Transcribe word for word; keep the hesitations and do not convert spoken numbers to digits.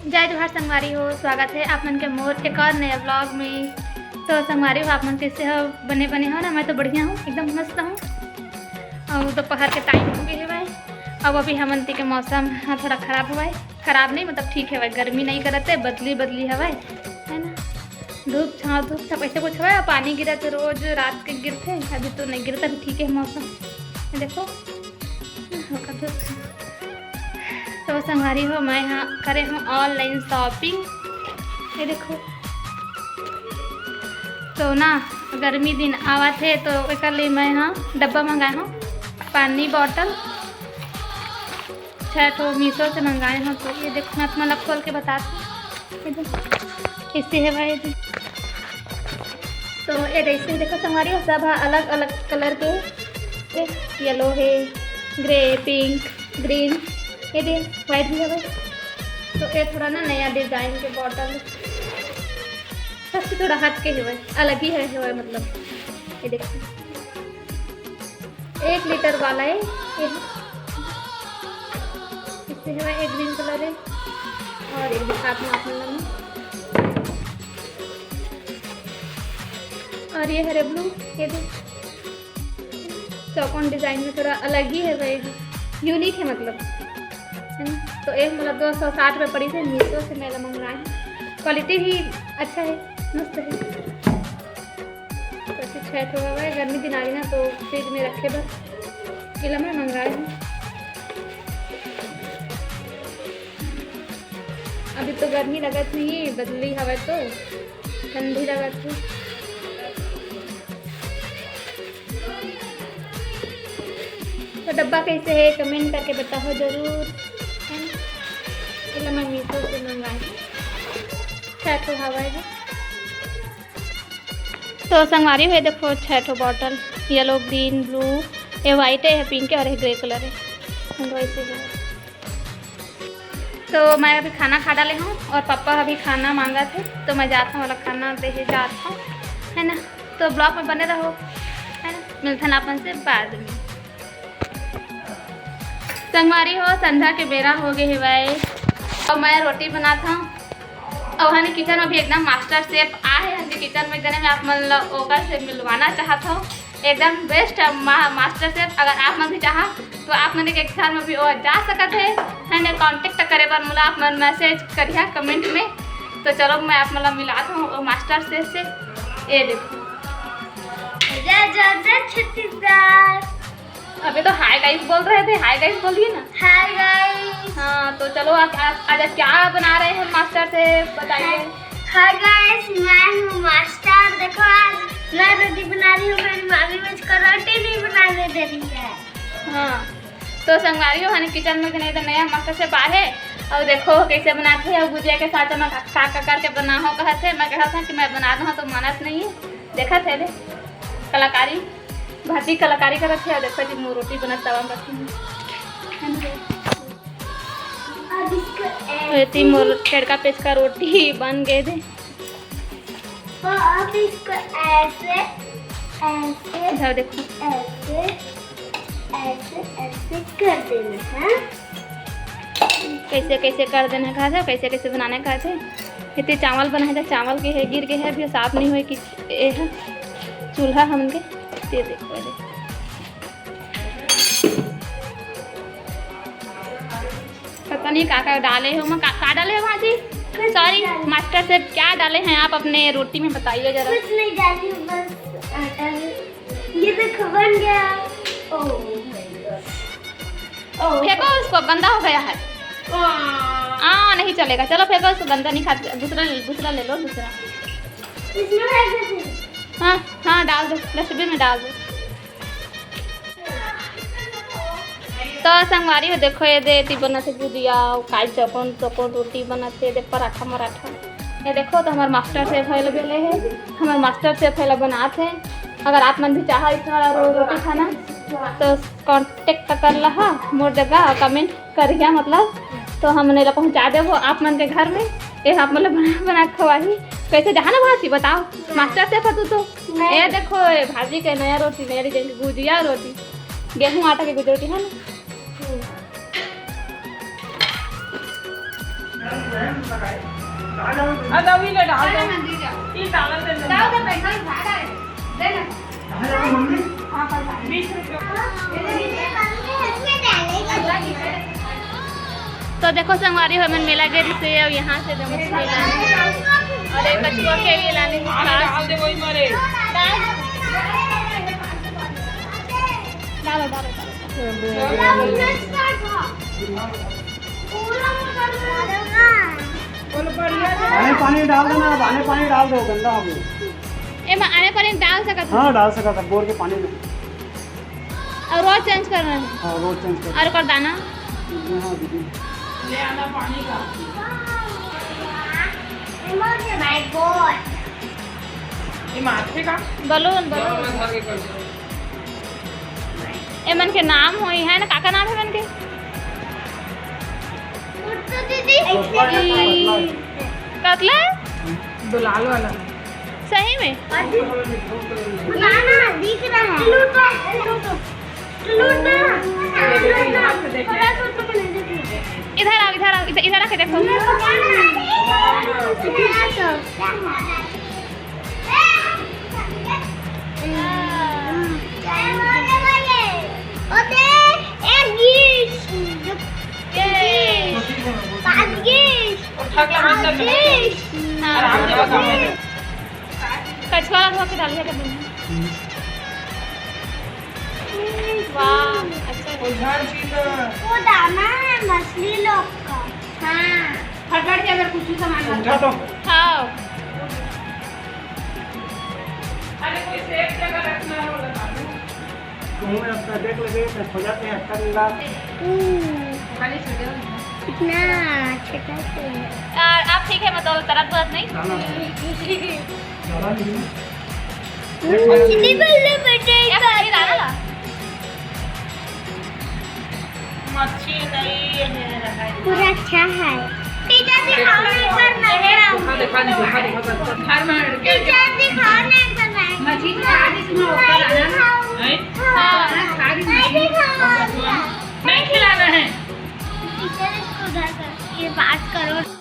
जय जोहार संगवारी हो, स्वागत है आप मन के मोर एक और नया vlog में। तो संगवारी हो, आप मन कैसे हो? बने बने हो ना? मैं तो बढ़िया हूँ, एकदम मस्त हूँ। और दोपहर के टाइम हो गए हवय। अब अभी हमन ती के मौसम हाँ थोड़ा खराब हवय, खराब नहीं मतलब ठीक हवय, गर्मी नहीं करत है, बदली बदली हवय, है ना? धूप छाँव धूप छाँव ऐसे कुछ हवय, पानी गिरत है, रोज रात के गिरथे, अभी तो नहीं गिरत, अभी ठीक है मौसम। ये देखो, हल्का धूप है। तो संगवारी हो, मैं यहाँ करे हूँ online shopping। ये देखो, तो ना गर्मी दिन आवत है, तो एकर लिए मैं यहाँ डब्बा मंगाए हूँ, पानी बॉटल छः ठो मीशो से मंगाए हूँ। तो ये देखो, मैं आप मन ला खोल के बताती हूँ। ये देखो, कैसे है भाई जी। तो ये जैसे देखो संगवारी हो, सब है अलग अलग कलर के, येलो है, ग्रे, पिंक, ग्रीन, ये दे व्हाइट भी है भाई। तो ये थोड़ा ना नया डिजाइन के बॉटल, सबसे थोड़ा हट के है, अलग ही है, है मतलब। ये देखो, एक लीटर वाला है ये, इससे है एक ग्रीन कलर है और एक दिखाती हूँ आप लोगों में। और ये हरे ब्लू, ये भी चौकोन डिजाइन में थोड़ा अलग ही है भाई, यूनिक है मतलब, है ना? तो एक मतलब दो सौ साठ रुपये पड़ी थे, मीशो से मैं मंगवाए हैं। क्वालिटी भी अच्छा है, मस्त है। तो ऐसे छः ठो हवय, गर्मी दिन आ गई ना, तो फ्रिज में रखे बर एला मैं मंगाए हूँ। अभी तो गर्मी लगत नहीं, बदली हवय तो ठंडी लगत है। तो डब्बा कैसे है, कमेंट करके बताओ जरूर, है ना? एला मैं मीशो से मंगाए हूँ, छः ठो हवय है। तो संगवारी हो, देखो, छः ठो बॉटल, येलो, ग्रीन, ब्लू, ये व्हाइट है, ये पिंक है और ये ग्रे कलर है। तो ऐसे है। तो मैं अभी खाना खा डाले हूँ और पापा अभी खाना मांगा थे, तो मैं जात हूँ, ओला खाना देहे जात हूँ, है ना? तो vlog में बने रहो, है ना? मिलथन अपन से बाद में। संगवारी हो, संध्या के बेरा हो गए हेवय, तो मैं रोटी बनात हूँ। और हनी किचन में भी एकदम मास्टर शेफ आ है, हनी किचन में, जने मैं आप मन ल ओकर से मिलवाना चाहत हूँ। एकदम बेस्ट है मा-, मास्टर शेफ। अगर आप मन भी चाहा तो आप मन के घर में भी वो जा सकत है, है ना? कॉन्टेक्ट करे बर मोला आप मन मैसेज करिहा कमेंट में। तो चलो मैं आप मन ला मिलात हूँ वो मास्टर शेफ से। ये देखो, जय जय जय छत्तीसगढ़। अभी तो हाय गाइस बोल रहे थे, हाय गाइस बोलिए ना। Hi guys. हाँ, तो चलो आज, आज, आज क्या बना रहे हैं मास्टर शेफ, बताइए। हाय गाइस, मैं हूँ मास्टर। देखो आज मैं रोटी बना रही हूँ, मेरी मामी मुझको रोटी नहीं बनाने दे रही है। हाँ, तो संगवारी हो, हनी किचन में नहीं तो नया मास्टर शेफ आए है। और देखो कैसे बनाते हैं, और गुजिया के साथ में का का करके बना हो कहत है, मैं कहत हूँ कि मैं बना दूँ तो मानत नहीं है। देखत है दे कलाकारी, भाती कलाकारी करत है। देखो जी, मोर रोटी बनत तवा में रखी हूँ। अब इसको तो ये ती मोर ऐसे टेड़का पेचका रोटी बन गए दे। तो अब इसको ऐसे, ऐसे, इधर देखो। ऐसे, ऐसे, ऐसे कर देना है। कैसे कैसे कर देना का था, कैसे कैसे बनाने का था। इतने चावल बना है, चावल के है, गिर गए है, अभी साफ नहीं हुए कि ये है चूल्हा हमन के। ये देखो, ये देखो। पता नहीं का का डाले हो, मैं का, का डाले हो भाजी? कुछ सॉरी नहीं डाले। मास्टर शेफ, क्या डाले हैं आप अपने रोटी में, बताइए जरा। कुछ नहीं डाली हूँ, बस आटा है। ये देखो बन गया। Oh my God। Oh। फेंको उसको, गंदा हो गया है। हाँ। हाँ, नहीं चलेगा। चलो फेंको उसको, गंदा नहीं खाते। दूसरा, दूसरा ले लो, दूसरा। इसमें है कुछ? हाँ, हाँ, डाल दो, डस्टबिन में डाल दो। तो संगवारी हो, देखो ये दे एती बनत हे गुजिया, अउ काय चौकोन चौकोन रोटी बनत हे, दे पराठा मराठा। ये देखो तो हमर मास्टर शेफ होए लगे हे, हमर मास्टर शेफ होए ला बनात हे। अगर आप मन भी चाहो इस तरह रो-, रोटी खाना तो कॉन्टेक्ट कर लहा मोर जगह, कमेंट करिहा मतलब, तो हमन एला पहुँचा देबो आप मन के घर में। ये आप मन ला बना, बना के खवाही। कैसे जहाँ ना भाजी बताओ, मास्टर शेफ ह तू तो। ये देखो, ये भाजी के नया रोटी, नया डिजाइन के गुजिया रोटी, गेहूं आटा के गुजिया रोटी है ना। हम्म। अब अभी ले डाल दो। ये डाल दे। डाल दे, पैसा उठा रहा है। दे ना। तो देखो संगवारी हो, हमन मेला गे रहिसे, अब यहाँ से दे मछली लाने और एक कछुआ के लिए लाने की खास। डाल दे वही मारे। डाल। डालो, डालो, डालो। आने पानी डाल देना, अब आने पानी डाल दो, गंदा हो गया। ए, मा-, आने पानी डाल सकत हो? हाँ, डाल सकत हो, बोर के पानी में। और रोज चेंज करना है? हाँ, रोज चेंज करना। और ओकर दाना? हाँ, दीदी। ले आना पानी का। My God। ये माथे का? Balloon, balloon. एमन के नाम होई है ना, काका नाम है एमन के? गुड्डू दीदी। कतला? दुलाल वाला। सही में? ना, ना, दिख रहा है। लूटो, लूटो। लूटो। इधर आओ, इधर आओ, इधर, इधर आके देखो। हाँ। कछुआ ला धो के डालिए तो बढ़िया। वाह, अच्छा। वो दाना है मछली लोग का। हाँ। फटफट से अगर कुछ सामान उठा तो। हाँ। अरे कोई सेफ जगह रखना हो लगा दो। मुंह में अपना देख लेते हैं, खोजाते हैं, अच्छा मिला। हम्म। खाली छोटे हो ना। इतना छोटा सा है। और आप ठीक है, मतलब तरत बहुत नहीं? ना, ना। ज्यादा नहीं है। मछली बल्ले बटे ये का। खाली डाला ना? मच्छी नहीं है, पूरा अच्छा है। टीचर दिखाओ ना एक बार नजर आओ। देखा, देखा, देखा, देखा, देखा। घर में लड़के टीचर दिखाओ ना एक बार मैं। मछली खा रही थी, मैं ऊपर आना ना। नहीं? हाँ। हाँ, खा रही थी। नहीं दिखाओ। नहीं खिलाना है। टीचर इसको उधर कर, ये बात करो।